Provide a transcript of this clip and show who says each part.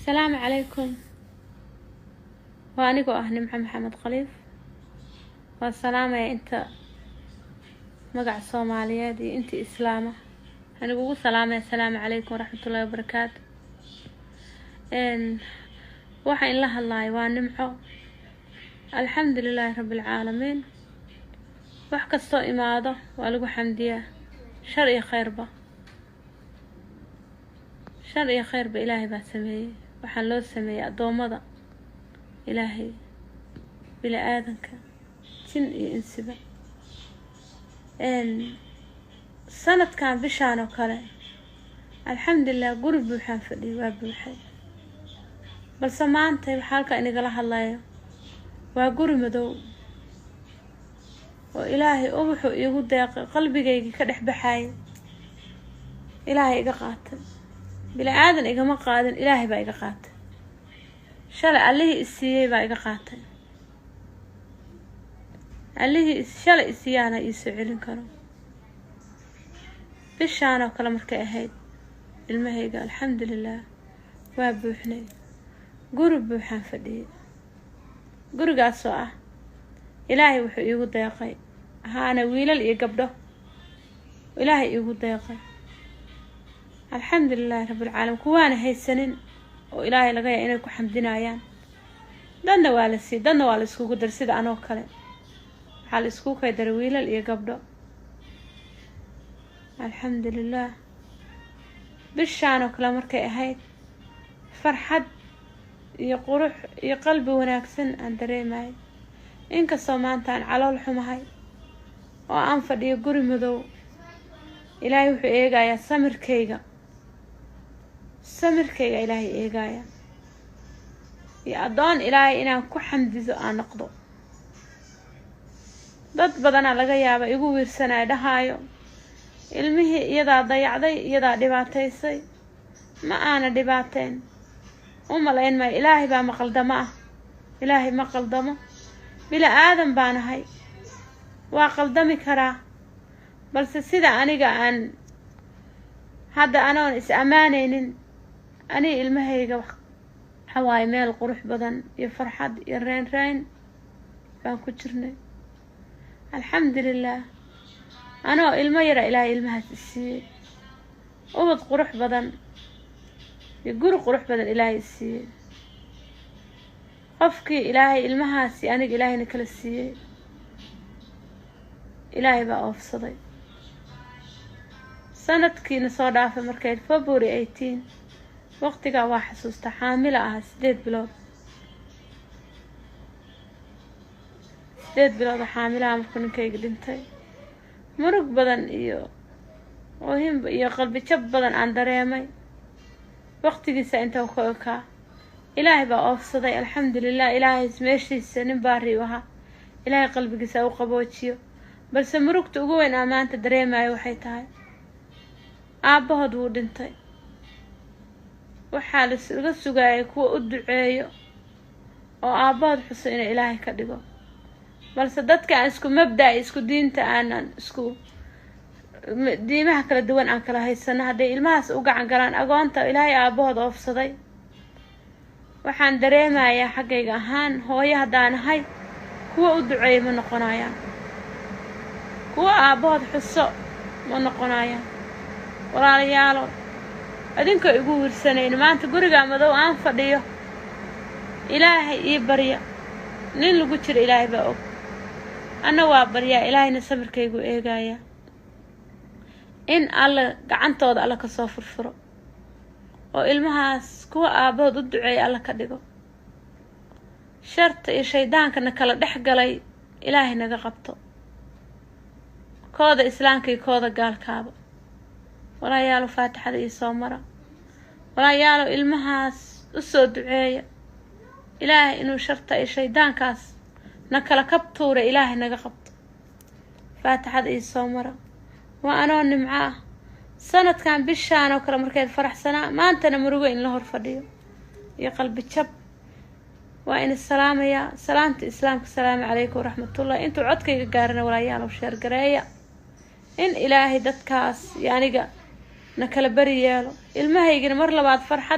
Speaker 1: Asalaamu calaykum. Waa anigoo ah Nimco Maxamed Khaliif. Waa salaamaya inta magaca Soomaaliyeed iyo inta Islaama anigu ugu salaamaya. Asalaamu calaykum waraxmatullaahi wabarakaatu. Waxa in la hadlayo waa Nimco. Alxamdu lilaahi rabbi alcaalamiin. Wax kastoo imaado waa lagu xamdiyaa, shar iyo khayrba, shar iyo khayrba Ilaahay baa sameeyey. Waxaan loo sameeyey addoommada Ilaahay, bini aadanka, jin iyo insiba. Sanadkan bishaan oo kale, alxamdulilah, guri buuxaan fadhiyay, waa buuxay. Balse maanta waxaa halkaa inagala hadlayo waa guri madow oo Ilaahay ubuxuu iigu deeqay, qalbigaygii ka dhex baxayay Ilaahay iga qaatay. Bini aadan igama qaadin, Ilaahay baa iga qaatay. Shalay Allihii isiiyey baa iga qaatay. Allihii shalay isiiyaana iisoo celin karo. Bishaan oo kale markay ahayd, ilmahayga alxamdulilah waa buuxnay, guri buuxaan fadhiyay. Gurigaasoo ah Ilaahay wuxuu iigu deeqay, ahaana wiilal iyo gabdho Ilaahay iigu deeqay, alxamdulilaahi rabbilcaalamiin. Kuwaana haysanin oo Ilaahay laga yaa inay ku xamdinayaan. Dadna waa la siiyey, dadna waa la iskugu daray. Sida anoo kale waxaa la iskugu kay daray wiilal iyo gabdho, alxamdulilah. Bishaan oo kale markay ahayd, farxad iyo qurux iyo qalbi wanaagsan aan dareemayay. Inkastoo maanta aan calool xumahay oo aan fadhiyo guri madow, Ilaahay wuxuu eegayaa samirkayga. Samirkayga Ilaahay eegaya iyo addoon Ilaahay inaan ku xamdido aan noqdo. Dad badanaa laga yaaba igu wiirsanaya, dhahaayo ilmihii iyadaa dayacday, iyadaa dhibaataysay. Ma aana dhibaateen, u malayn maayo. Ilaahay baa maqaldamo ah, Ilaahay ma qaldamo. Bila aadan baan ahay, waa qaldami karaa. Balse sida aniga aan hadda anoon is ammaanaynin, aniga ilmahayga waxa waaye meel qurux badan iyo farxad iyo reyn reyn baan ku jirnay, alxamdulilah. Anoo ilmo yara Ilaahay ilmahaas isiiyey, ubad qurux badan iyo guri qurux badan Ilaahay isiiyey. Qofkii Ilaahay ilmahaasi aniga Ilaahayna kala siiyey, Ilaahay baa oofsaday. Sanadkiina soo dhaafay markay February 18, waqtigaa waa xasuusta, xaamila ahaa 8 bilood, 8 bilood oo xaamilaha markuu ninkayga dhintay. Murug badan iyo oohin iyo qalbi jab badan aan dareemay waqtigiisa inta ka ekaa. Ilaahay baa oofsaday, alxamdulilah. Ilaahay meeshiisa nin baari u ahaa, Ilaahay qalbigiisa u qaboojiyo. Balse murugta ugu weyn aa maanta dareemayo waxay tahay aabbahood wuu dhintay. Waxaa laga sugaayay kuwa u duceeyo oo aabbahood xuso inay Ilaahay ka dhigo. Balse dadka aan isku mabda, isku diinta, aanan isku diimaha kala duwan aan kala haysano, hadday ilmahaas u gacan galaan agoonta Ilaahay aabbahood oofsaday, waxaan dareemayaa xaggayga ahaan, hooyo haddaan ahay, kuwa u duceeya ma noqonayaan, kuwa aabbahood xuso ma noqonayaan. Walaalayaalo, idinkoo igu wiirsanayn, maanta gurigaa madow aan fadhiyo, Ilaahay ii barya. Nin lagu jiro Ilaahay baa og, anna waa baryaa. Ilaahayna samirkaygu eegaya in Alla gacantooda Alla kasoo furfuro oo ilmahaas kuwa aabbahood u duceeya Alla ka dhigo. Sharta iyo shaydaankana kala dhex galay Ilaahay naga qabto, kooda Islaamka iyo kooda gaalkaaba. Walaayaalo, faatixada iyo soo mara. Walaayaalo, ilmahaas u soo duceeya Ilaahay inuu sharta iyo shaydaankaas na kala kab tuura, Ilaahay naga qabto. Faatixada iyo soo mara. Waa anoo Nimco ah. Sanadkan bishaan oo kale markeed faraxsanaa, maantana murugo in la hor fadhiyo iyo qalbi jab. Waa in salaamayaa salaamta Islaamka. Asalaamu calaykum waraxmatullah. Intuu codkayga gaarana, walaayaalow, share gareeya in Ilaahay dadkaas iyo aniga na kala beri yeelo, ilmahaygina mar labaad farxad.